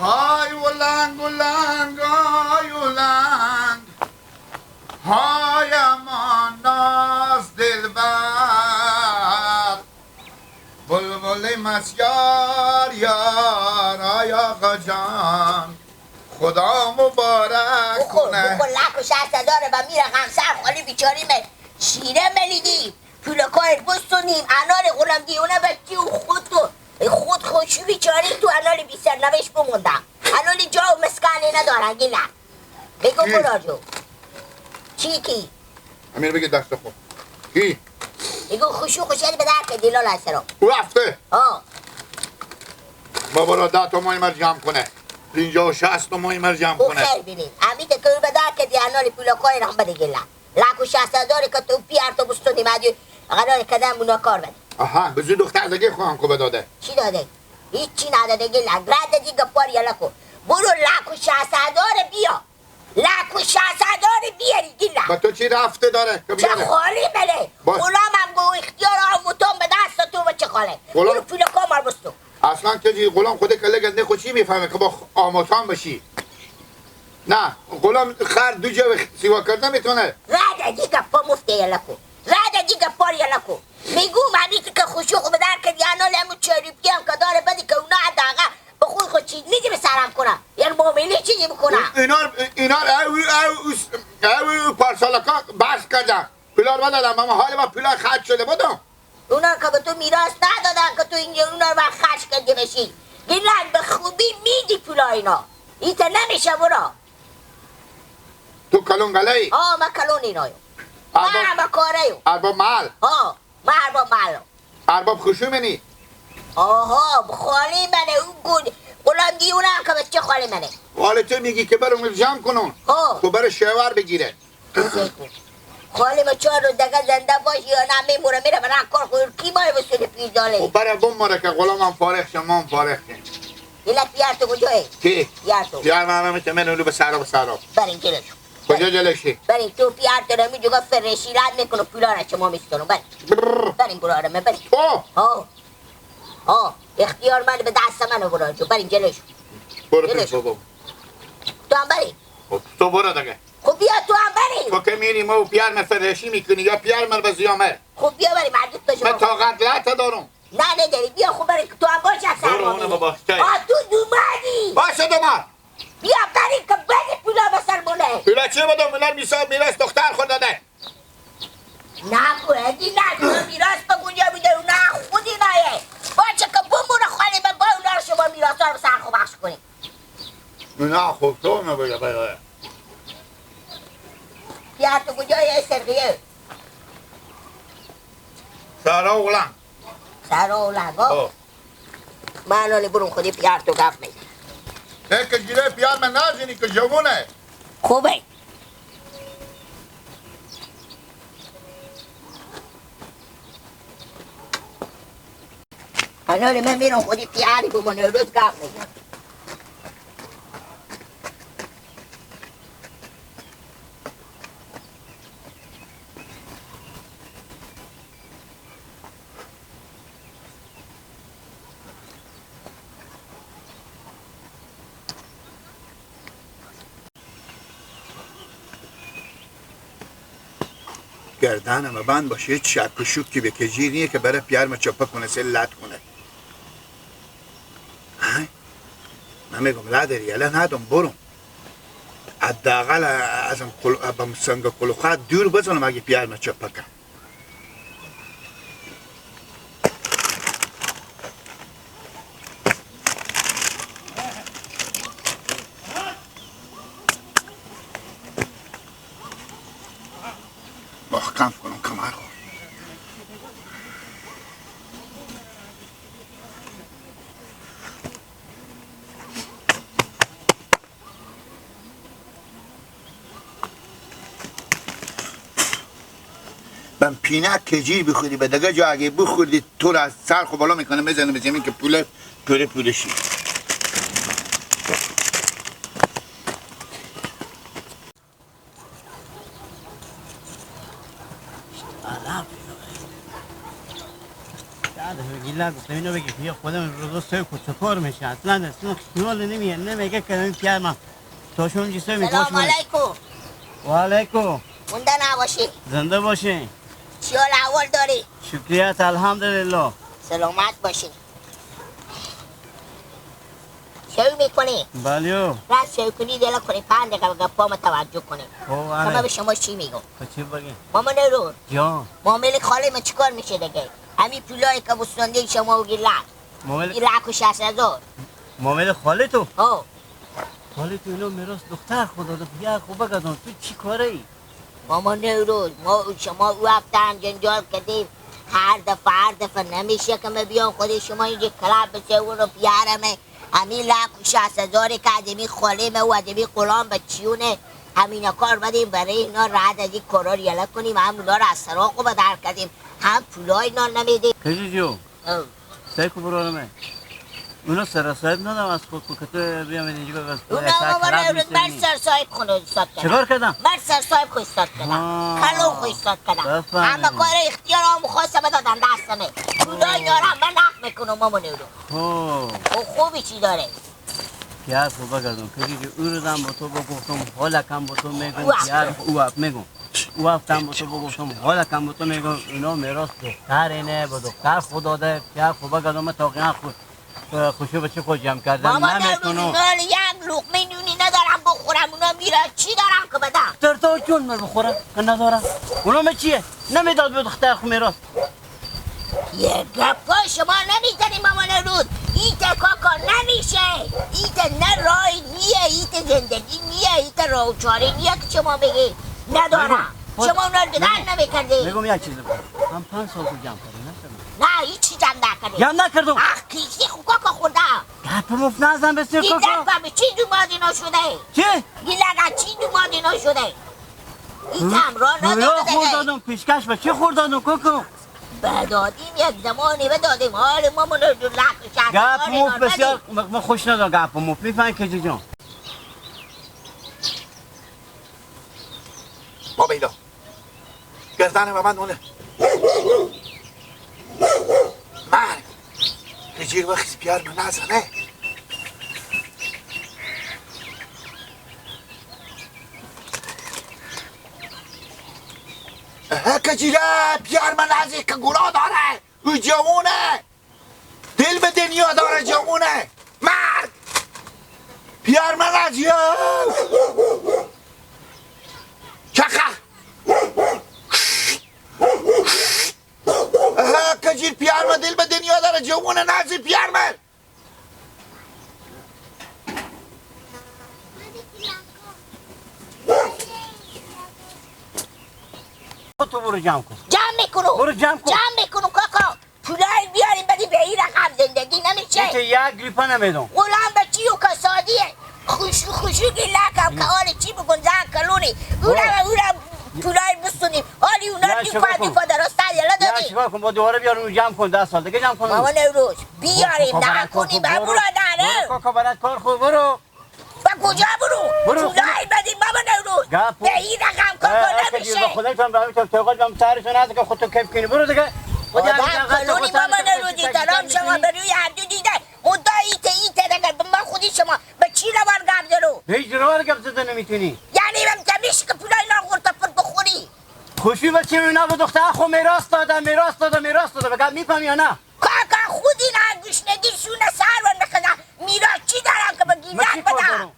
های ولنگ ولنگ های ولنگ های امان ناز دلبر بلبل مسیار یار آی آقا جان خدا مبارک کنه. بخور لک و 60,000 و میره همسر خالی بیچاریمه شیره ملیدیم پولکای بستونیم انار غلام دیونه بچی و خود تو خود خوشی بیچاری تو انار بی سرنوشت بموندم انار جا و مسکنه ندارن گیلن بگو براجو چی کی؟ امیر بگی دست خود کی؟ بگو خوشو خوشیلی به در که دیلال هسترو او رفته؟ آه بابا را 10 تومانی مر جمع کنه 50 و 60 تومانی مر جمع کنه. او خیر بینیم امید که او به در که دی انار پولکای رحم بده گیلن لک و 60,000 که تو پیار تو بستونیم ادی قرار کدام اونا کار بده. آها به زود دختر دیگه خواهم که بداده. چی داده؟ هیچی نداده گیلن رد دیگه پار یلکو برو لک و 60,000 بیا لک و 60,000 بیاری گیلن. با تو چی رفته داره؟ چه خالی بله غلامم گو اختیار آموتون به دست تو و چه خاله برو پول کامار بستو. اصلا که غلام خود کله گنده خود چی میفهمه که با آموتان بشی؟ نه غلام خر دو جا سیوا کرده میتونه. رد دیگه پا مفته یلکو رد دیگه پار یلکو میگو ممی که خوشو به در کردی انال همون چریپی هم که داره بده که اونا حداقل به خود خود چیز نیدی به سرم کنم یک معامله چیزی بکنم. اینا او پارسالکا بحث کردم پولار بدادم اما حال با پولار خرج شده بودم. اونا که به تو میراث ندادن که تو اینجا اونا رو خرج کرده بشی گیلن به خوبی میدی پولا اینا ایتا نمیشه برا. تو کلون گله ای؟ آه من کلون اینایو من ارباب کاره یو ارباب محل. آه من ارباب محل ارباب خوشو منی. آها خالی منه اون گل غلام دیونه هم که بچه خالی منه. حالا تو میگی که برم جمع کنم تو برای شوهر بگیره. خالی ما 4 روز دیگه زنده باشی یا نه میموره میره برای کار خود کی مایه بسونه پیرداله. خب برای بموره که غلام هم فارغ شه ما هم فارغ شیم. یه پیار تو کجایی؟ کی؟ پیار تو پیار من هم میتونه منو به سرا به سرا برین جلوشو. کجا جلوشی؟ برین تو پیار تو رو میجوگا فرشی رد میکنه پولا را چما میستونم. برین برین برارمه برین. تو؟ ها اختیار من به دست منو برو جو برین جلوشو. برو پیش بابا تو هم برین. تو برو دیگه. خب بیا تو هم برین. تو که میری ما پیار من فرشی میکنی یا پیار من به زیامر. خب بیا بریم مردود تو شما من طاقت لطه دارم. نه نداری بیا خب برین تو هم باش از سر برو اونو بابا. آه تو دومدی باشه دومد بیا برین که بدی پولا به سر مونه. پولا چه بدم؟ پولا میراث دختر خود داده. نه خودی نه میراث به کجا میده؟ نه خودی نایه باشه که بمونه خالی من با اونا رو شما میراث رو سر خود بخش کنیم. نه خب تو نباید بگه. بیا تو کجای سرقیه؟ سرا اولنگ. سرا اولنگ ها؟ من الان برون خودی پیار تو گفت میزن. که جیره پیار من نزینی که جوونه. خوبه. الان من میرم خودی پیاری بمونه روز گفت میزن. گردنم بند باشه هیچ شک و شوکی به کجی نیه که برای پیار ما چپه کنه سه لط کنه. من میگم لدری الان ندم برم حداقل ازم سنگ کلوخه دور بزنم اگه پیار ما چپه کنه. محکم کنم کمر خور. من پینک کجی بخوری به دیگه جا اگه بخوردی تو رو از سر خو بالا میکنه میزنه به زمین که پول پوره پولشی. گیلا گفتم اینو بگی بیا خودم روزا سه کوچکار میشه اصلا خیال نمیه نمیگه که این پیار من تاشون جسه می سلام علیکم. و علیکم. مونده نباشی. زنده باشی. چی حال احوال داری؟ شکریت الحمدلله. سلامت باشی. شروع میکنی؟ بله. راست شروع کنی دل کنی 5 دقیقه گپا توجه کنی. خب به شما چی میگم؟ چی بگی؟ مامان رو جان. معامله خاله من چیکار میشه دیگه؟ همین پولایی که بسنده شما و گیلک. معامله گیلک و 60,000. معامله خاله تو؟ ها. خاله تو اینا میراث دختر خدا داد. یا خوب بگم تو چی کاره ای؟ مامان روز ما شما او هفته هم جنجال کردیم. هر دفعه نمیشه که من بیام خود شما اینجا کلاب بسه اون رو بیارمه. همین لک و 60,000 که ادمی خاله و ادمی غلام به چیونه همینا کار بدیم برای اینا رد از این کارا رو یله کنیم. هم اونا رو از سراغ رو در کردیم هم پولای اینا نمیدیم. کجی جو؟ سعی کن برو اونا سر صاحب ندم از خود که تو بیام اینجا بس. اونا مامان روز من سر صاحب خود استاد کردم. چیکار کردم؟ من سر صاحب خود استاد کردم. کلو خود استاد کردم. همه کار اختیار هم خواستم دادم دستمه. پولای اینا رو من نقد میکنم مامان رو. خب. او خوبی چی داره؟ یار خوب بگردم که او رو دم با تو بگفتم حالا کم با تو میگم یار او اپ میگم او افتم با تو بگفتم حالا کم با تو میگم اینا میراث دختر اینه با دختر خدا داده. یار خوب بگردم تا قیان خود خوشو بچه خود جمع کردن نمیتونم. اونا یک لقمه نونی ندارم بخورم. اونا میره چی دارم که بدم؟ در تو جون من بخورم که ندارم. اونا می چیه؟ نمیداد به دختر خو میراث. یه گپا شما نمیزنی مامان روز. ایت کاکا نمیشه. ایت نه رای نیه، ایت زندگی نیه، ایت راه و چاره نیه که شما بگی ندارم. شما اونا رو در نمیکردی. میگم یک چیز بگم. من 5 سال خود جمع کردم. نه هیچی جمع نکردی. جمع نکردم. اخ کیسی خو کاکا خورده. گپ مفت نزن بسیار کاکا. این دفعه چی دوماد اینا شده؟ چی؟ این لگه چی دوماد اینا شده؟ این تمرا نداره دیگه. خوردادم پیشکش به چی خوردادم کاکا؟ بدادیم یک زمانی بدادیم حال ما من رو لک گپ مفت بسیار من خوش ندارم گپ مفت میفهمی که جان. بابا ایلا گردن به من نونه مرگ رجیر وقتی پیار من نزنه. کجیره پیار من نزه که گناه داره. او جوونه دل به دنیا داره جوونه. مرگ پیار من نزه چخه کجیر پیار من دل به دنیا داره جوونه نزه پیار من. تو برو جمع کن. جمع میکنم. برو جمع کن. جمع میکنم کاکا. پولای بیاریم بدی به این رقم زندگی نمیشه. این که یک ریپا نمیدم. غلام به چی و کسادیه. خوشو خوشو گیلکم که حال چی بکن زن کلونی. اونم پولای بستونیم. حالی اونا دیپا درست یلا دادی. یا چیکار کن با دوباره بیاریم جمع کن 10 سال دیگه جمع کن. مامان روز بیاریم نه کنیم برو نه. کاکا برات کار خو برو. با کجا برو؟ پولای بدیم بابا نوروز. به این رقم کاکا نمیشه. خدا تو برای تو توقع بم سرتون از که خودتو کیف کنی برو دیگه. آدم کلونی بابا نوروزی ترام شما به روی هر دو دیده. خدا ایت دیگه ما خودی شما به چی روان گپ زدو؟ هیچ روان گپ زده نمیتونی. یعنی من تمیش که پولای اینا خورد پر بخوری. خوشی بچه اینا به دختر خو میراث دادم میراث دادم میراث دادم. بگم میفهمی یا نه؟ کاکا خودی نه گشنگی شونه سر و نخدا میراث چی دارم که به گیلک بدم؟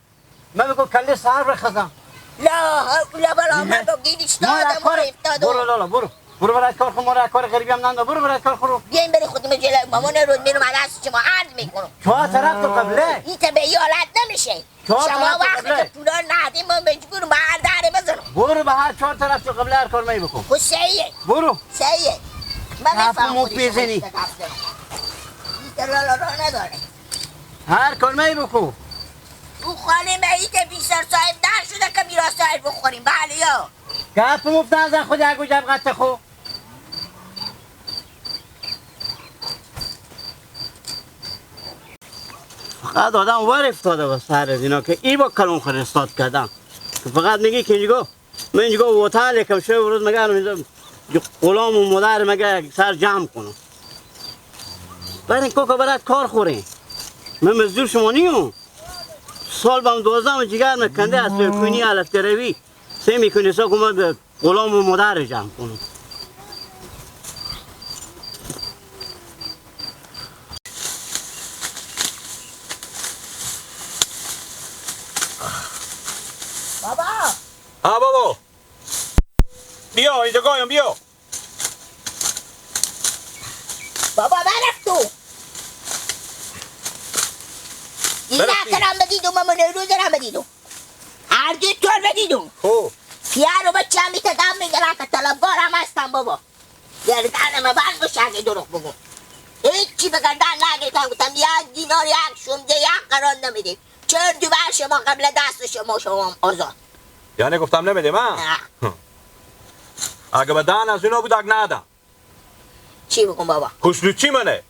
من بگو کله سر بخزم. لا لا بلا من بگو گیریش دادم و افتادم. برو لالا برو برو برای کار خو مرا کار غریبی هم ننده. برو برای کار خو بیاین بری خودم جلوی مامان رو میرم از شما عرض میکنم. چهار طرف تو قبله ایت به حالت نمیشه. شما وقتی که پولا ندیم ما مجبور به هر دره بزنم. برو به هر چهار طرف تو قبله هر کار می بکن. خب سیه برو سیه من میفهمم خودی ایت لالا را نداره. هر کار می بکن. او خاله میت بیشتر صاحب در شده که میراث صاحب بخوریم. بله یا گپ مفت نزن خود اگو جب قطع خو. فقط آدم ور افتاده با سر از اینا که ای با کلون خود استاد کردم که فقط میگی که اینجا من اینجا وطن یکم شو روز مگر غلام و مادر مگر سر جمع کنم. برین کوکا برات کار خورین. من مزدور شما نیم. سال بام 12 جگر میکنده از کنی علف دروی سه میکنی سا کم غلام و مادر جمع کنم. بابا ها بابا بیا اینجا گایم بیا بابا برفت تو دیدم رم بدیدم مامان روز رم بدیدم هر دو طور بدیدم. خب پیار رو بچه هم میتدم میگرم که طلبگار هم هستم بابا. گردن من بند باشه اگه دروغ بگم. هیچی به گردن نگرفتم، گفتم یک دینار یک شمده یک قرار نمیدیم. چرا دو بر شما قبل دست شما شما آزاد. یعنی گفتم نمیدیم ها؟ اگه به دهن از اینا بود اگه ندم. چی بگم بابا؟ خوشلوچی منه.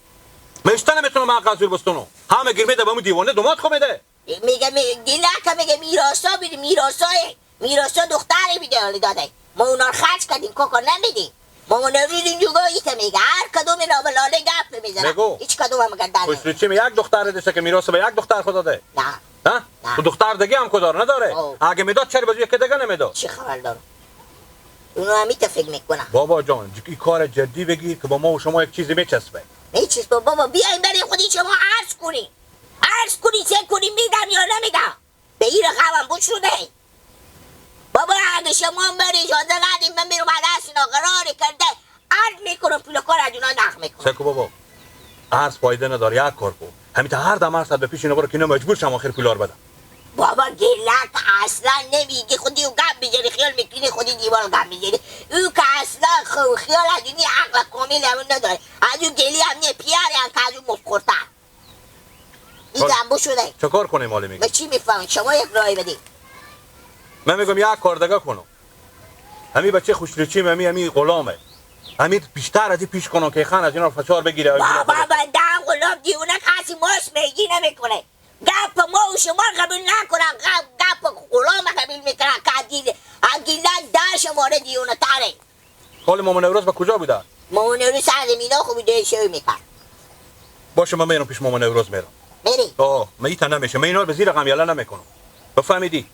من اشتا نمیتونم حق از زور بستونم. همه گیر میده به اون دیوانه دومات خو میده. میگه میگه میگه میراسا بیده میراسای میراسا دختری بیده داده. ما اونا رو خرج کردیم کوکا نمیدیم. ما اونا رو اینجوگا ایته میگه هر کدوم اینا به لاله گپ میزنه. هیچ کدوم هم گردن خوشلوچی می یک دختر داشته که میراث به یک دختر خود داده. نه. ها؟ تو دختر دیگه هم کدار نداره. اگه میداد چرا به یک دیگه نمیداد؟ چی خبر دارم؟ اونو هم فکر میکنم. بابا جان این کار جدی بگیر که با ما و شما یک چیزی میچسبه. میچسبه بابا بیاین برای خودی شما عرض کنی. عرض کنی چه کنی میدم یا نمیدم. به این رقمم بشونه. بابا اگه شما بری اجازه ندیم من میرم دست اینا قرار کرده عرض میکنم پول کار از اونا نخ میکنم. سکو بابا عرض فایده نداره یک کار کن. همین تا هر دم عرض به پیش اینا برو که اینا مجبور شم آخر پولار بدم. بابا گلک اصلا نمیگه خودی او گپ میگیری خیال میکنی خودی دیوار گپ میگیری او که اصلا خیال از اینی عقل کامل همون نداره از اون گلی هم نه پیاری هم که از اون مفخورتر این دنبو شده. چه کار کنیم حالا میگی؟ من چی میفهمم شما یک رای بدی. من میگم یک کار دیگه کنم. همین بچه خوشلوچی همی غلامه همین بیشتر از این پیش کنم که خان از اینا فشار بگیره. بابا بنده هم غلام دیونه کسی ماش میگی نمیکنه. گپ ما و شما قبول نکنن گپ غلام قبول میکنن که اگیلن ده شماره دیونه تره. حال مامان نوروز به کجا بوده؟ مامان نوروز سر مینا خوب بوده شوی میکرد. باشه من میرم پیش مامان نوروز میرم. میری؟ آه من ایتا نمیشه من اینا رو به زیر رقم یلا نمیکنم. بفهمیدی؟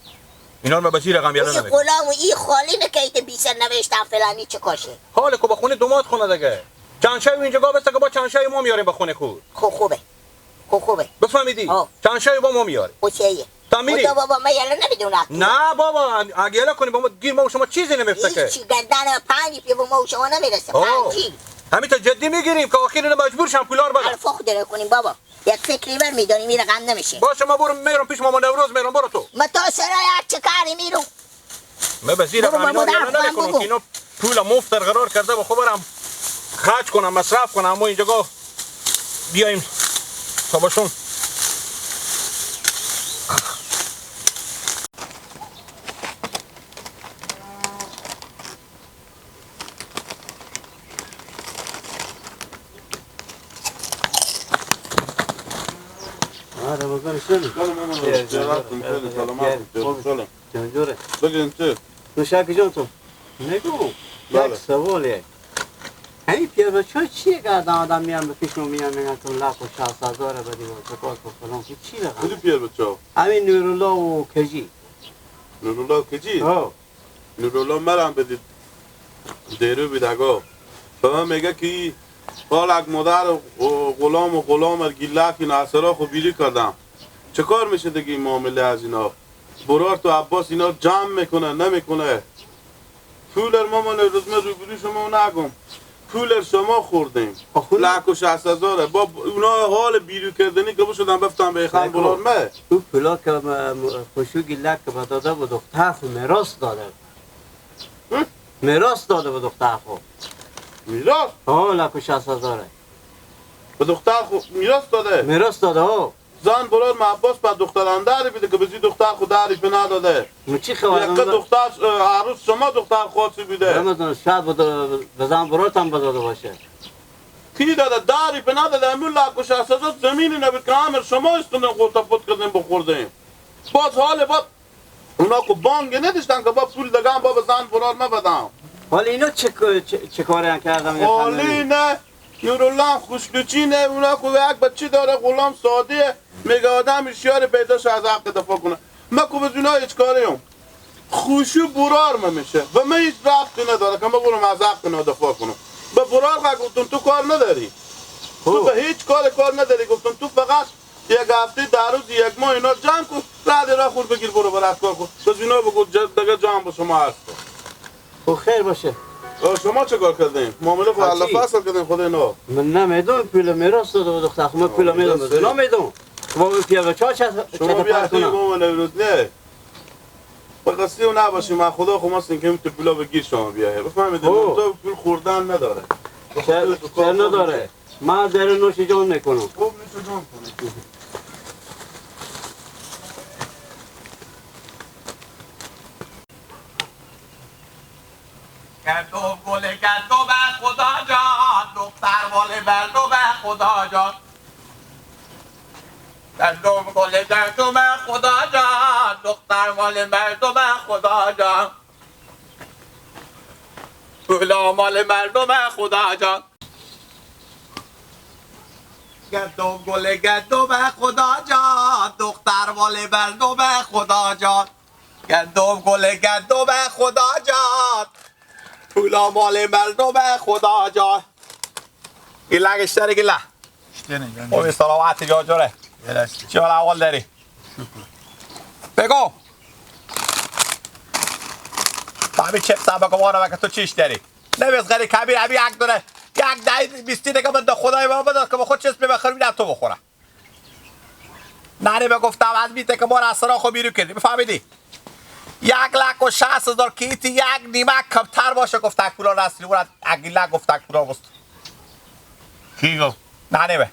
اینا رو به زیر رقم یلا نمیکنم. این غلام و این خالی میکه ایت بی سر نوشتم فلانی چه کاشه؟ حال کو با خونه دومات خونه دیگه. چند شب اینجا گاه بسته که با چند شب ما میاریم به خونه خود. خب خوبه. خب خوبه. بفهمیدی؟ چند شب با ما میاره. اوکیه. تا میری؟ بابا من یلا نمیدونم. نه بابا اگه یلا کنی با ما گیر ما و شما چیزی نمیفته که. هیچ گردن پنج پی با ما و شما نمیرسه. پنجی. همین تا جدی میگیریم که آخر اینو مجبور شم پولار بدم. حرفا خود رو کنیم بابا. یک فکری بر میداریم این رقم نمیشه. باشه ما برو میرم پیش مامان نوروز میرم برو تو. ما تا سرای چه کاری میرم. من به زیر رقم اینا یلا نمیکنم که اینا پول مفت قرار کرده با خبرم خرج کنم مصرف کنم اما اینجا بیایم تا باشون. جان تو نگو یک سواله همین پیر بچه چیه که آدم میان به پیش میان میگن تو لق و 60,000 بدیم و زکات و فلان چی رقم؟ کدوم پیر بچه؟ همین نورالله و کجی. نورالله و کجی؟ ها نورالله مرم بدید دیرو بیدگا به من میگه که حال مادر و غلام و غلام گیلک این اثرا خو بیری کردم چه کار میشه دیگه این معامله از اینا برار تو عباس اینا جمع میکنه نمیکنه پولر مامان روز من روبروی شما نگم پولر شما خوردیم لک و 60,000 با اونا حال بیرو کردنی که بشدم بفتم به خان بلار مه او پولا که خوشو گیلک که داده بود دختر خو میراث داده میراث داده بود دختر خو میراث؟ ها لک و 60,000 به دختر خو میراث داده؟ میراث داده ها زن برار ما عباس به دختر اندری بیده که بزی دختر خود دری به نداده. چی خبر؟ یک دختر عروس شما دختر خاصی بیده. نمیدونم شاید به زن برات هم بداده باشه. کی داده؟ دری به نداده. امون لک و 60,000 زمینی نبید که امر شما استونیم خورده پت کردیم بخوردیم. باز حال با اونا که بانگ نداشتن که با پول دگم با به زن برار ما بدم. حالا اینا چه کاری هم کردم؟ حالی نه نورالله هم خوشلوچینه، اونا خود یک بچه داره، غلام ساده، میگه آدم اشیار پیداش از حق دفاع کنه. من که به اونا هیچ کاریم. خوشو برار من میشه و من هیچ ربطی نداره که من برم از حق اینا دفاع کنم. به برار گفتم تو کار نداری. تو به هیچ کار نداری. گفتم تو فقط یک هفته در روز یک ماه اینا جمع کن، بعد را خور بگیر برو برات کار کن. بس اینا بگو دیگه جمع با شما هست. خب خیر باشه. شما چه کار کردین؟ معامله خود الله فصل کردین خود اینا. من نمیدونم پول میراث داده بود دختر، من پول میدم. نمیدونم. شما بیا بچا چه شما بیا تو روز نه. با قصدی و نباشیم من خدا خو ماست که تو پولا بگیر شما بیای. بفهمیدین تو پول خوردن نداره. چرا نداره؟ من در نوش جان میکنم. خوب نوش جان کنه. گندم گل گندم خدا جان، دختر مال مردم خدا جان. گندم گل گندم خدا جان، دختر مال مردم خدا جان. پولا مال مردم خدا جان. گندم گل گندم خدا جان، دختر مال مردم خدا جان. گندم گل گندم خدا جان، پولا مال مردم خدا جان. گله گشتری گله. اوه سلامت جا جوره. چه حال اول داری؟ بگو. بابی چپ سابق وارا که تو چیش داری؟ نمیز غری کبیر ابی یک داره. یک دای 20 دقیقه بده خدای ما بده که خود چیز بخور میدم تو بخوره. نری بگفتم از بیت که ما را سرا خو بیرو کردی. بفهمیدی؟ 1,60,000 کیتی یک نیمه کمتر باشه گفت پولا رسلی ورد اگیلا گفت پولا بست. کی گفت؟ نه نه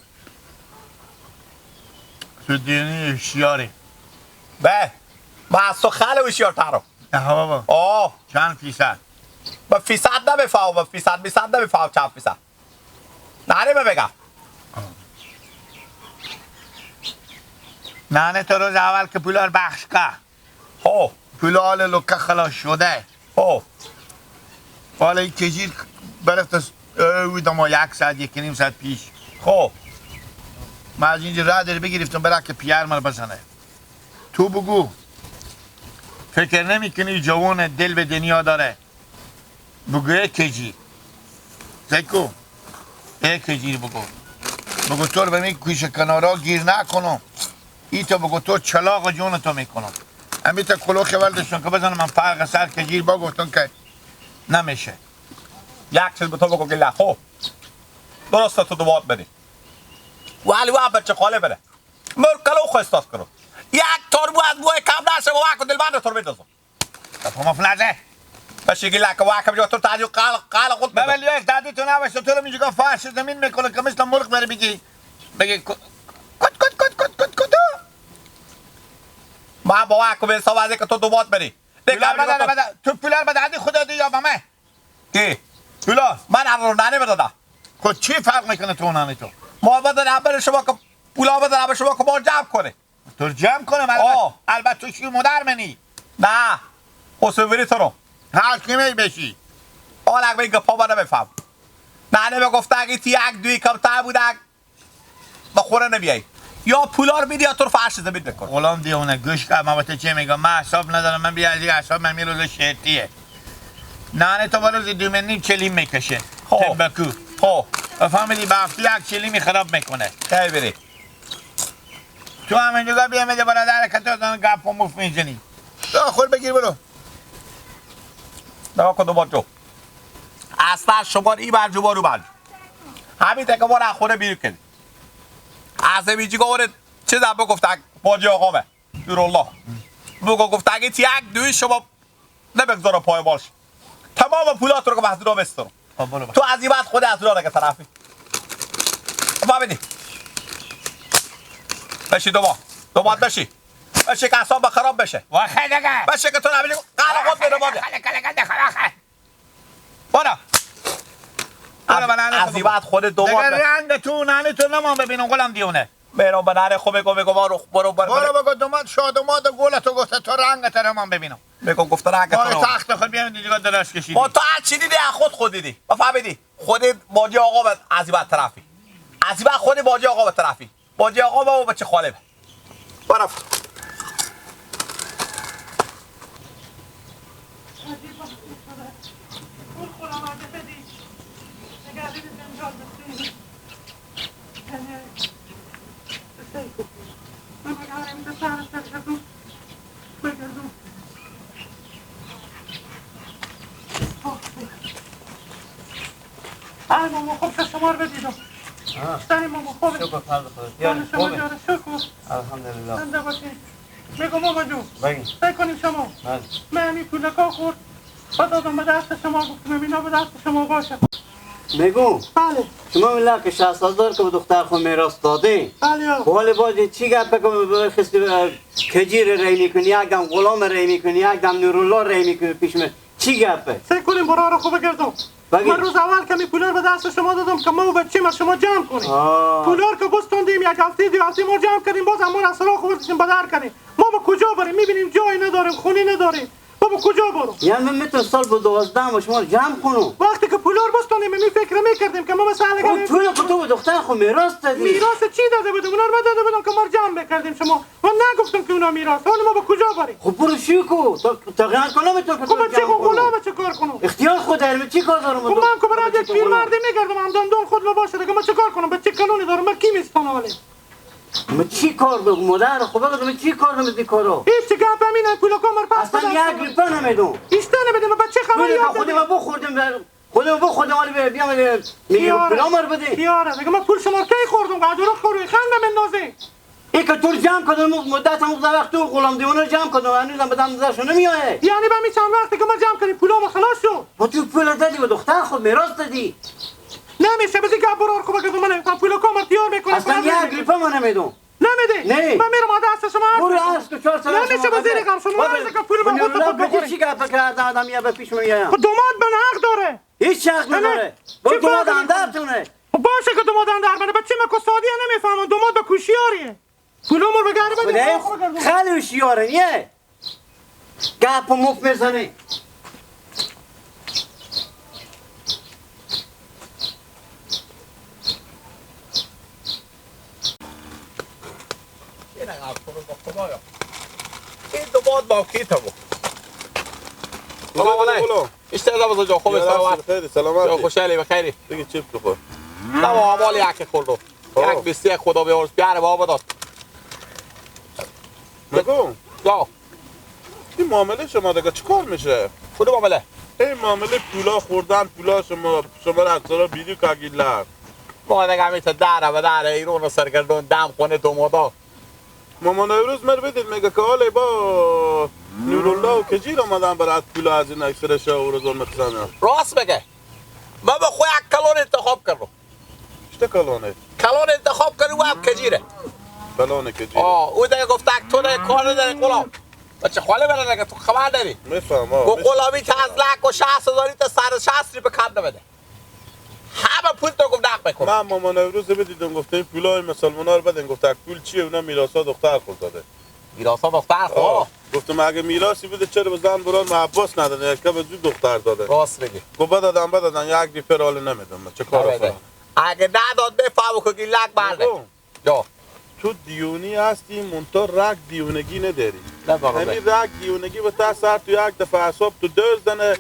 تو دینی هوشیاری. به ما از تو خیلی هوشیارترم. نه بابا. آه چند فیصد؟ به فیصد نمیفهم، به فیصد میصد نمیفهم چند فیصد. نه نه بگم. نه نه تو روز اول که پولا رو بخش کرد. خب پول آل لکه خلاص شده. خب حالا این کجیر برفت او ما 1 ساعت 1.5 ساعت پیش. خب من از اینجا راه داری بگرفتم برای که پیر من بزنه. تو بگو فکر نمی کنی جوان دل به دنیا داره؟ بگو یک کجیر زکو یک کجیر بگو. بگو تو رو به می کوشه کنارا گیر نکنم. ای تو بگو تو چلاق جون تو میکنم. امی تا کلوخ ولدشون که بزنم من فرق سر کجیر با گفتم که نمیشه. یک چیز به تو بگو گله. خب درسته تو دوباره بدی ولی و بچه خاله بره مر کلو خو استاس کنم یک تور بو از بوی کم نشه و واکو دلبند تور میدازم. ما فلازه بشه گله که واکم جو تو تعجب قال قال خود ببین یک دادی تو نباشه تو رو میگه فرش زمین میکنه که مثل مرغ بره بگی بگی کت کت کت کت کت کت. ما با واکو به حساب از که تو دوباره بری. تو پولار به دادی خدا دی یا به من؟ کی؟ پولار من رو ننه بدادم. خود چی فرق میکنه تو ننه تو؟ ما بدن بر شما که پولا بدن بر شما که ما جمع کنه. تو جمع کنم البته تو شیر مادر منی. نه خسروی تو رو هر کی می بشی. آلک به گپا من نمیفهم. ننه به گفته اگه تی یک دوی کمتر بود با خوره نمیای. یا پولا رو میدی یا تو رو فرش زمین میکنه. غلام دیونه گوش کن من با تو چه میگم. من اعصاب ندارم. من بیا از اعصاب من میروز شرطیه. نانه تو باروز 2.5 چلیم میکشه. تنباکو. خب فهمیدی به هفته یک چلیمی خراب میکنه. خیلی بری تو هم اینجا بیا میده برادر که تو گپ و مف میزنی. خور بگیر برو. نگاه کن دوباره جو اصلا شما ای برجو بارو برجو همین تکه ما را خونه بیرو کردی. از اینجا گفت چه زن گفت باجی آقامه نورالله بگو گفت اگه یک دوی شما نبگذارم پای باش تمام پولات رو که محضور بسترم. تو از این بعد خود از راه طرفی فهمیدی؟ بشی دوما بشی بشی که اعصاب خراب بشه واخه دیگه بشی که تو نبینی قلق خود بره بابا برو از این بعد خود دوما دیگه رنگ تو ننه تو نمان ببینم غلام دیونه. برو به نره خو بگو بگو برو برو برو بگو دومات شادومات گل تو گفته تو رنگ تو نمان ببینم. بگو گفته رنگ تو تخت خود بیام دیگه دراز کشیدی. با تو هر چی دیدی از خود خود دیدی. با فهمیدی خود باجی آقا به از بعد طرفی از بعد خود باجی آقا به طرفی باجی آقا با بچه خاله برف ماما خوب شما رو بدیدم. سر ماما خوبه. شکر فرد خدا. شما جاره شکر. الحمدلله. زنده باشین. میگم ماما جون. بگین. فکر کنیم شما. بله. من همین پولکا خورد. بعد دادم به دست شما گفتم اینا به دست شما باشه. میگم. بله. شما میلا که 60,000 که به دختر خود میراث دادین. بله. حال باز چی گپ بگم خستی کجیر ری میکنی یک دم غلام ری میکنی یک دم نورالله ری میکنی پیش من چی گپه؟ فکر کنیم برا رو خوب بگردم. من روز اول که می پولار به دست شما دادم که ما و بچه ما شما جمع کنیم. پولار که بستوندیم یک هفته دو هفته ما جمع کردیم باز همون اصلا خوردیم بدر کردیم. ما به کجا بریم؟ میبینیم جایی نداریم خونه نداریم. ما به کجا بریم؟ یعنی من میتونم سال به 12 ما شما جمع کنم. وقتی که پولار بستوندیم می فکر میکردیم که ما مثلا اون پول که تو به دختر خود میراث دادی. میراث چی داده بودم؟ اونا رو داده بودم که ما جمع بکردیم شما. من نگفتم که اونا میراث. حالا ما به کجا بریم؟ خب برو شیکو تا تغییر کنم تو خب چه غلام چه کار کنم؟ اختیار خود دارم چی کار دارم؟ خب من که برای یک پیرمردی میگردم همدان خود ما باشه دیگه من چه کار کنم؟ به چه کلونی دارم؟ من کی میستانم ولی؟ من چی کار دارم مادر خب بگم من چی کار دارم این کارو؟ هیچ گپ همین پولکا مر پس اصلا یک روپیه نمیدم. ایشته نمیدم بچه خبری یاد خودم بخوردم خودم بخوردم ولی بیام میگم پولامر بده. یاره دیگه من پول شما کی خوردم؟ قدرو خوری خندم اندازه. ای که تو جمع کردم مدت هم وقت تو غلام دیوانه جمع کردم هنوزم به دم دستش نمیایه. یعنی به می چند وقتی که ما جمع کردیم پولام خلاص شد. با تو پول دادی به دختر خود میراث دادی. نمیشه بزی گپ برار خوب بگم من نمیخوام پولو کامر تیار میکنم. اصلا یک روپیه من نمیدم. نمیدی؟ نه. من میرم دست شما. برو عرض که 4 سال نمیشه به زیر غم شما عرض که پول من خودت بخوری. چی گپ کرد آدم یا به پیش میایم. دوماد من حق داره. هیچ حق نداره. برو دوماد اندرتونه. باشه که دوماد اندر منه بچه من کسادیه نمیفهمم دوماد به کوشیاریه. پولمو به گره بده. خیلی هوشیاره نیه. گپ و مف میزنه. این دوماد با کی تا بود؟ سلام علیکم. اشتغال بزرگ جا خوب سلامت. سلامت. خوشحالی بخیری. دیگه چیپ بخور. نه ما یک خوردم. یک 21 خدا بیارز بیاره بابا داد. نگو. یا. این معامله شما دیگه چیکار میشه؟ خود معامله. این معامله پولا خوردن پولا شما شما را اکثرا بیدی کاگیلر. ما دیگه همیشه دره و دره ایرون سرگردون دم خونه دومادا. مامان امروز مر بدید میگه که حالا با نورالله و کجیر آمدن برای پولا از این اکثرش و روزان مخزن. راست بگه. من با خود یک کلون انتخاب کردم. چه کلونه؟ کلون انتخاب کردم و هم کجیره. کلونه کجیره. او دیگه گفت تو دیگه کار نداری غلام. بچه خاله برای دیگه تو خبر داری. میفهمم. گفت غلامی که از لک و 60,000 تا 160 روپیه کم نمیده. همه پول تو گفت نقد بکن. من مامان امروز بدیدم گفته این پولای مسلمانا رو بدن گفت پول چیه اونا میراثا دختر خود داده. میراثا دختر خود. گفتم اگه میراثی بوده چرا به زن بران عباس ندادن یک به زود دختر داده. راست بگی. گفت بدادن یک دیپر حال نمیدم. چه کار کنم؟ اگه نداد بفهم که لک برده. یا تو دیونی هستی مونتا رگ دیونگی نداری. نه همین رگ دیونگی به تا سر تو یک دفعه اعصاب تو دزدنه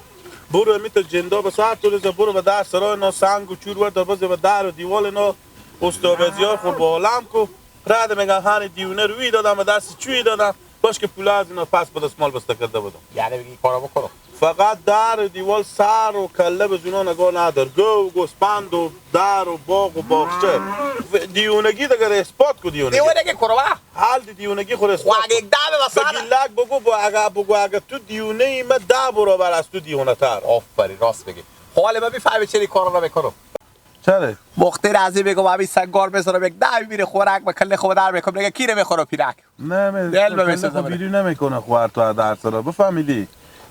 برو می تو جندا به سر تو رزه برو به در سرای نا سنگ و چور ورد بزه به در و دیوال نا استابزیار خور با عالم کو رد میگن هن دیونه روی دادم به دست چوی دادم باش که پول از اینا پس به دستمال بسته کرده بودم. یعنی بگی کارو بکنم فقط در و دیوال سر و کله به زونا نگاه ندار گو و گوسپند و در و باغ و باغچه دیونگی دیگه اثبات کو دیونگی دیونگی کرو حال دیونگی خود اثبات خو اگه دم واسه بگی بگو با اگه بگو اگه تو دیونه ای من 10 برابر از تو دیونه تر. آفرین راست بگی. حالا من میفهمی چرا کارو نمیکنم. چرا؟ مختار عزیز بگم همین سنگار بذارم یک دم میره خوراک به کله خود در میکنم دیگه کی نمیخوره پیرک. نه دل به میسازم. بیرون نمیکنه خوار تو در سرا بفهمیدی.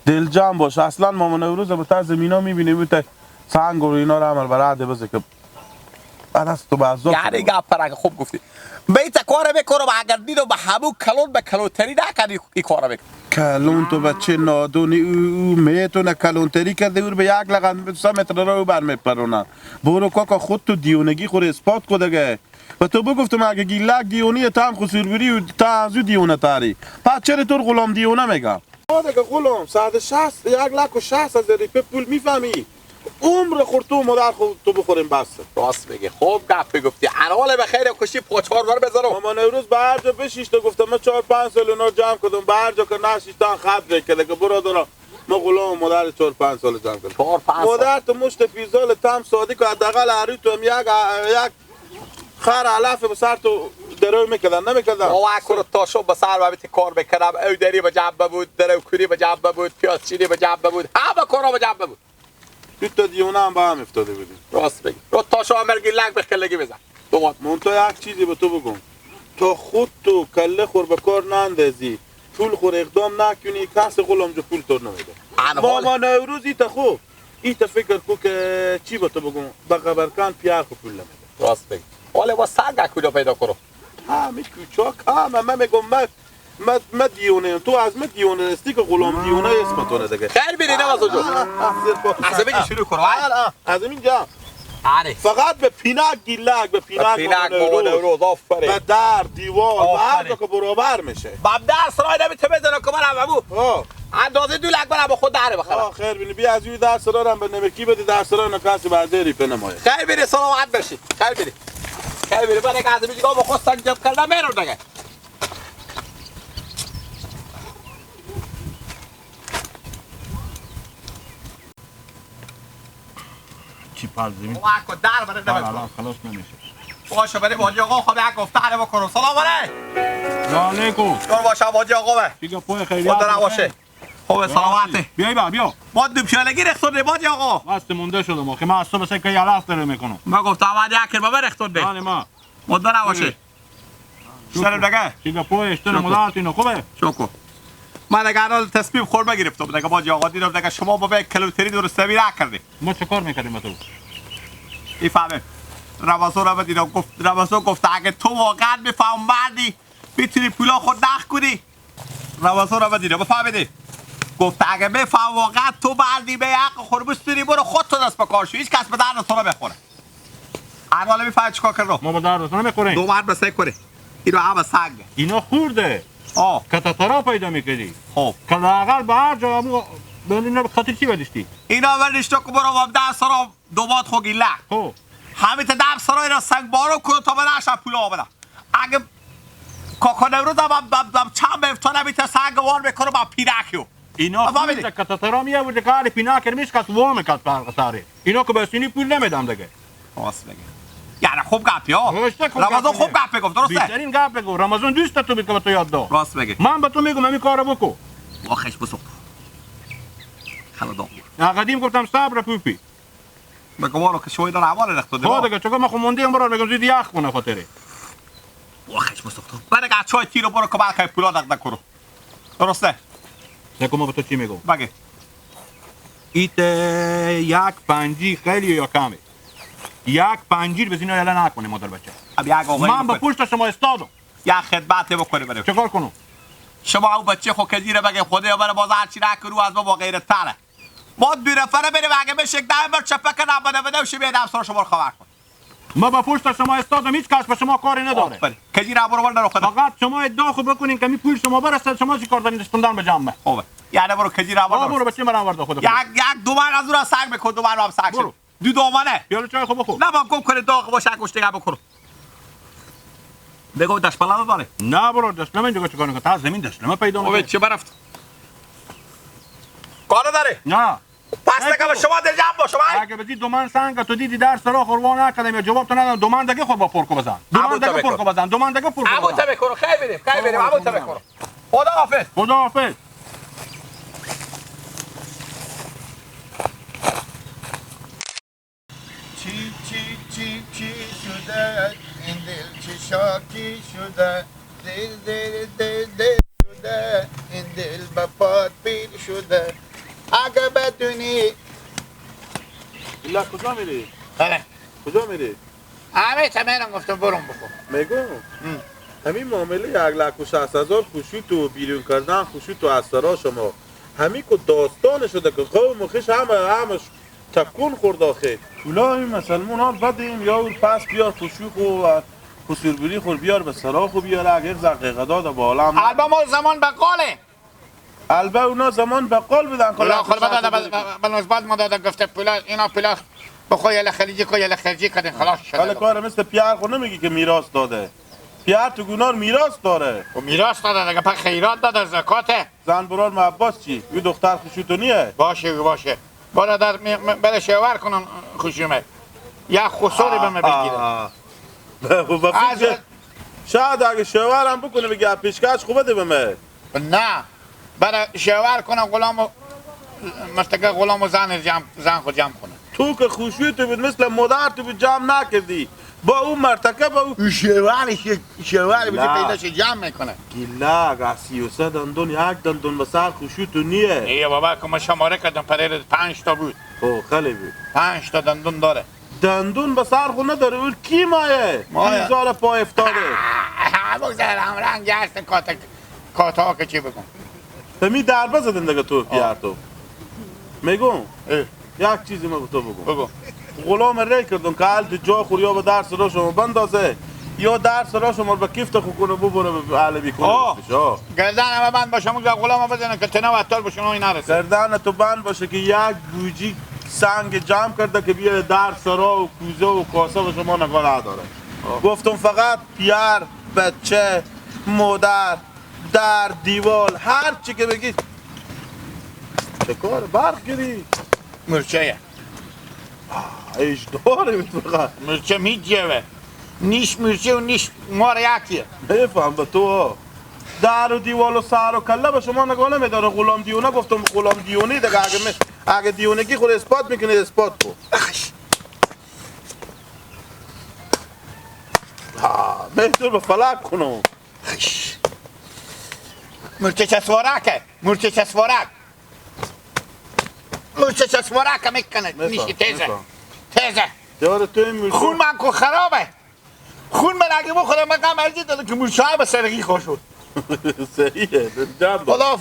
دل جمع باش اصلا مامان امروز به طرز مینا میبینی میته سنگ و اینا رو عمل برای بزه که از تو بعضا یعنی گپ پرک خوب گفتی. بیت کار بکنم اگر دیدم به همو کلون به کلونتری نکنی این کارو بکن. کلون تو بچه نادونی او میتونه کلونتری کرده او به یک لغن 3 متر رو بر میپرونه. برو کاکا خود تو دیونگی خور اثبات کو دیگه. و تو بگفتم اگه گیلک دیونی تا هم خسور و تا از او دیونه تاری. پس چرا تو غلام دیونه میگم؟ دیگه غلام 160 1,60,000 ریپه پول میفهمی. عمر خور تو مادر خود تو بخوریم بس. راست میگه. خوب گپ گفتی. انوال به خیر کشی پاچار بار بذارم. مامان امروز به هر جا بشیشته گفتم من 4 5 سال اونا جمع کردم به هر جا که نشیشتن خط بکده که برادرا ما غلام مادر 4 5 سال جمع کردم. 4 5 سال مادر تو مشت پیزال تام صادق که حداقل هر تو هم یک خر علف به سر تو درو میکردن نمیکردن. بابا کور تا شب به سر بابت کار بکردم. او دری به جنب بود، درو کوری به جنب بود، پیاز چینی به جنب بود، همه کارا به جنب بود. دو تا دیونه هم با هم افتاده بودیم. راست بگی. رو تا شو مرگی لنگ به کلگی بزن. دومات مونتا یک چیزی به تو بگم. تا خود تو کله خور به کار نندازی، پول خور اقدام نکنی، کس غلام جو پول تو نمیده. ماما نوروز ایت خوب. ایت فکر کو که چی به تو بگم؟ به قبرکان پیار خو پول نمیده. راست بگی. حالا با سنگ کجا پیدا کنم؟ همه کوچاک همه من میگم من دیونه تو از من دیونه هستی که غلام دیونه اسمتونه دیگه. خیر بینی نه واسه جو. از اینجا شروع کن. از اینجا. آره. فقط به پینک گیلک به پینک نوروز آفرین. به در دیوار هر جا که برابر میشه. باب در سرای نمیته بزنه که من ابو. اندازه 2 لک برم با خود دره بخرم. خیر بینی بیا از این در سرارم به نمکی بده در سرا نکاسی بعد ریپه نمایه. خیر بینی سلامت باشی. خیر بینی. خیر بینی من از اینجا با خود سنگ کردم میرم دیگه. چی پرزمی؟ واکو در برای نمی‌کنم. خلاص نمیشه. باشه بریم حاجی آقا خب یک گفته حالا بکنم. سلام علیکم. علیکم. جور باشه حاجی آقا. دیگه پای خیلی. خدا نباشه. خب سلامته. بیای با بیا. ما دو پیالگی رختون حاجی آقا. دست مونده شدم آخه من از صبح سه که یلاس داره میکنم. ما گفتم بعد یک کربا رختون ده. بله ما. خدا نباشه. سلام دیگه. دیگه پای اشتن مدارت اینو خوبه. شکر. من دیگه الان تصمیم خور بگرفتم دیگه باجی آقا دیدم دیگه شما با یک کلوتری درست نکردی. ما چه کار میکردیم با تو؟ میفهمم. رمضان رو دیدم گفت رمضان گفت اگه تو واقعا میفهم مردی میتونی پولا خود نخ کنی. رمضان رو دیدم بفهمیدی؟ گفت اگه میفهم واقعا تو مردی به حق خود بستونی برو خود تو دست به کار شو هیچ کس به درد تو نمیخوره. الان میفهمی چیکار کردم؟ ما به درد تو نمیخوریم. دو مرد بسه کنی. اینو هم سنگ. اینا خورده. که تترا پیدا میکردی. خب که لااقل به هر جا به اینا به خاطر چی بدشتی؟ اینا ولش تو که برو بام ده سرا دوبات خو گیله. خب همین تا ده سرا اینا سنگ بارو کنو تا به نشم پول آمدم. اگه کاکا نوروز هم چند به افتانه میته سنگ وار میکنه با پیرکیو. اینا خورده که تترا میآورده که هر پیناکر میشکست وا میکرد فرق سره. اینا که بسینی پول نمیدم دیگه. راست میگه. یعنی خوب گپی ها. رمضان خوب گپ گفت درسته؟ بیشترین گپ گفت. رمضان دوست تو بود که به تو یاد داد. راست میگه. من به تو میگم همین کارو بکن. واخش بسوخت. خلا داغ. قدیم گفتم صبر پوپی. بگم که شوی داره حواله رخت داده. ها دیگه چون من خو موندیم برو میگم زود یخ کنه خاطره. واخش بسوخت. بعد اگه چای تیرو برو که بعد پولا دق نکنه. درسته؟ نکو ما به تو چی میگم؟ بگه. ایت یک پنجی خیلی یا کمه؟ یک پنجیر به اینا یلا نکنه مادر بچه. من به پشت شما استادم. یک خدمت بکنه برای. چیکار کنم؟ شما او بچه خو کدیره بگه خدا برای باز هر چی نکنه از ما با غیرت تره. ما دو نفره بریم اگه بشه یک دم بر چپک نباده بده و شی بیاد افسر شما رو خبر کن. ما با پشت شما استادم هیچ کس به شما کاری نداره. کدیره برو برو خدا. فقط شما ادعا خو بکنین که می پول شما برسه شما چی کار دارین دستوندن به جنبه. خوبه. یعنی برو کدیره برو. برو بچه من آورده خدا. یک دو بار از اون سنگ بکن دو بار هم سنگ. برو. دو دومانه. پیاله چای خوب بخور. نه با گم کنه داغ باشه گوشت دیگه بخور. بگو دشپلا داره. نه برو دشپلا من دیگه چیکار کنم؟ تا زمین دشپلا پیدا میکنه. چه برفت؟ کار داره؟ نه. پس دیگه شما در جمع باش شما. اگه بدی دومن سنگ تو دیدی در سرا خوروا نکردم یا جواب تو ندادم دومن دیگه خود با پرکو بزن. دومن دیگه پرکو بزن. دومن دیگه پرکو بزن. ابو تا بکنو خیر بریم. خیر بریم ابو تا بکنو. خدا حافظ. خدا حافظ. چی چی چی چی شده این دل چه شاکی شده دل دل دل دل شده این دل به پاد پیر شده اگه بدونی ایلا کجا میری؟ بله کجا میری؟ همه تمیرم گفتم برون بخور. میگم همین معامله 1,60,000 خوشی تو بیرون کردن خوشی تو از سرا شما همین که داستان شده که قوم و خویش همه همش تکون خورد آخه. پولا این مسلمان ها بدیم یا پس بیار خوشی خو و خسیربری خور بیار به سرا خو بیار اگر زقیقه داده بالا هم. البه ما زمان بقاله. البه اونا زمان بقال بدن. پولا خور بده به نسبت ما داده گفته پولا اینا پولا بخوای یلا خلیجی کو یلا خرجی کردن خلاص شده. حالا کار مثل پیار خو نمیگی که میراث داده. پیار تو گونار میراث داره. و میراث داده دیگه پس خیرات داده زکاته. زن برار عباس چی؟ یه دختر خوشی تو نیه؟ باشه باشه. برادر بره شوهر کنن خوشیمه. یا خسوری به من بگیره. شاید اگه شوهرم بکنه بگه پیشکش خوبه ده به من. نه برای شوهر کنم غلامو مرتکه غلامو زن جمع زن خود جمع کنه. تو که خوشی تو بود مثل مادر تو بود جمع نکردی با اون مرتکه با اون شوهرش شوهر بود پیداش جمع میکنه. گیلگ از 33 دندون یک دندون به سر خوشی تو نیه. ای بابا که ما شماره کردم پریر 5 تا بود. او خیلی بود. 5 تا دندون داره. دندون به سر خود نداره اون کی مایه؟ هزار پای افتاده. بگذار هم رنگ هست کاتا که چی بگم. می دربه زدن دیگه تو پیار تو. میگم یک چیزی ما به تو بگم. بگو. غلام ری کردم که حال جای خور یا به درس را شما بندازه یا درس را شما به کیفت خو کنه ببره به اهل بیکنه. گردن همه بند باشه اون غلام بزنه که تنه و عطار باشه اون نرسه. گردن تو بند باشه که یک بوجی سنگ جمع کرده که بیاره در سرا و کوزه و کاسه و شما نگاه نداره. گفتم فقط پیار بچه مادر در دیوال هر چی که بگی چه کار برق گیری مرچه اجداره فقط مرچه میجوه نیش مرچه و نیش مار یکیه. نفهم به تو در و دیوال و سر و کله به شما نگاه نمیداره. غلام دیونه گفتم غلام دیونه دیگه اگه دیونگی خود اثبات میکنه اثبات کن. بهتر به فلک کنم. مرچه چسوارکه مرچه چسوارک مرچه چسوارکه میکنه نیشی تیزه تیزه. خون من که خرابه خون من اگه بخورم من غم ارزی داده که مرچه ها به سرگی خوش شد. صحیحه خدا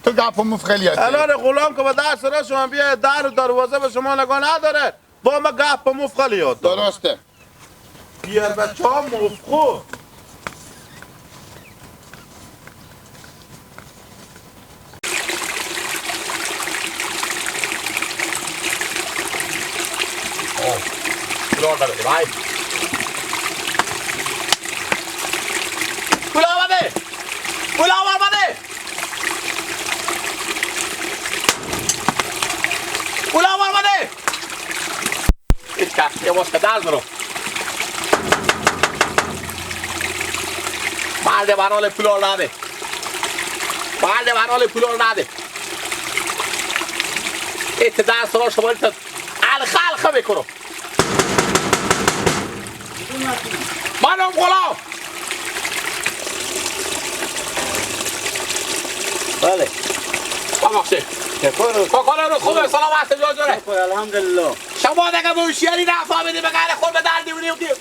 تو گپ و مف خیلی هستی. الان غلام که به درس را شما بیاید در و دروازه به شما نگاه نداره با ما گپ و مف خیلی یاد داره. درسته بیار بچه ها مفخو. پول آمده بای پول آمده پول آمده پول آمده. هیچ کس یه واسه درز رو مرد برال پول آمده مرد برال پول آمده ایت درس را شما الخه الخه میکنم. منم غلام. بله ببخشید کاکاله رو خوبه سلام هست جا جوره الحمدلله. شما دیگه به هوشیاری نفهمیدی به غیر خود به در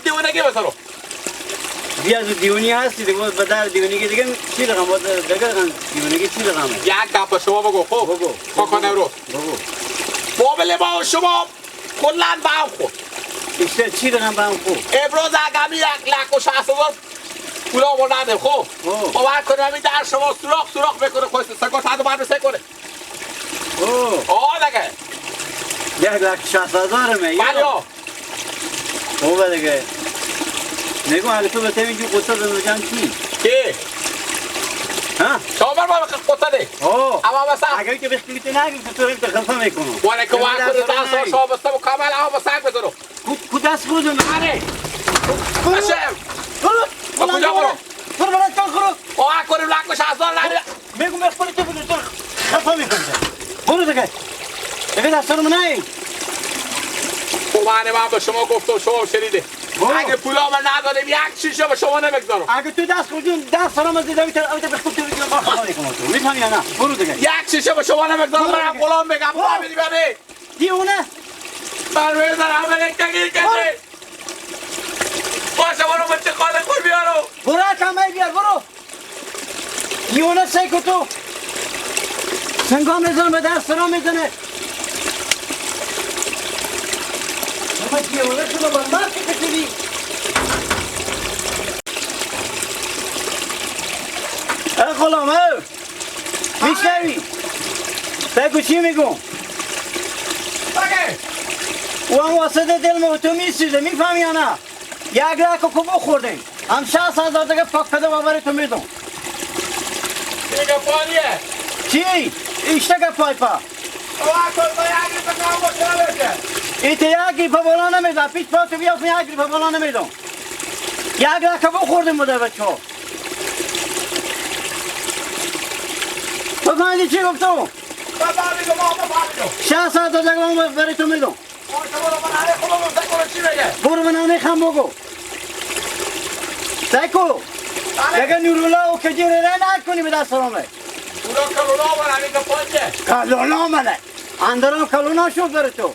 دیوونگی بسرو. بیا از دیوونی هستی دیگه به در دیوونگی دیگه چی رقم باز دیگه دیوونگی چی رقمه؟ یک گپ شما بگو خوب بگو کاکاله رو بگو معامله ما و شما کلا به هم خورد. بیشتر چی رقم به هم خورد؟ امروز اگه 1,60,000 پول آوردنده خب باور کنیم همین در شما سوراخ سوراخ بکنه خودش سگا صد و سه کنه. آه دیگه 1,60,000 می؟ بله. خوبه دیگه. نگو اگه تو به تیم اینجور قصه بزنم چی؟ کی؟ ها؟ شما بر ما قصه ده. اما مثلا اگر که بختی تو نگی تو رو تخلفه میکنم. ولی که وقت دست شما بسته و کامل اما سگ بزنم. کو دست خودم؟ آره. باشه. برو. کجا برو؟ برو برو تو خرو. آه کنیم 1,60,000 نری. میگم بختی تو تو خفه میکنم. برو دیگه. دیگه دست رو منای. من به شما گفتم شما شنیده. اگه پولا من نداریم یک شیشه به شما نمیگذارم. اگه تو دست خوردی دست سلام از دیدم تا به خود تو میگم خفه میکنم تو. میفهمی یا نه؟ برو دیگه. یک شیشه به شما نمیگذارم. برم غلام بگم فهمیدی بری. دیوونه. من بزنم همه یک تغییر کرده. باشه برو بچه خاله خور بیارو. برو کمه بیار برو. دیوانه سیکو تو. سنگام میزنه به دست را میزنه. اما دیوانه شده با مرد کشیدی. ای غلام ای میشنوی؟ بگو چی میگم؟ او هم واسطه دل ما تو میسوزه میفهمی یا نه؟ یک رک کو بخوردیم هم 60,000 دیگه پاک کده و برای تو میدم. دیگه پانیه چی؟ ایشته که پای پا ایت یک گریپا بالا نمیدم پیش پا تو بیا یک گریپا بالا نمیدم. یک رک بخوردیم بوده بچه ها. تو فهمیدی چی گفتم؟ 60,000 دیگه برای تو میدم. برو من همه خم بگو سیکو دیگه نورولا و کجی رو نکنی به دست رامه. اونا کلونا منه همین که پاچه کلونا منه اندرم کلونا شد برای تو.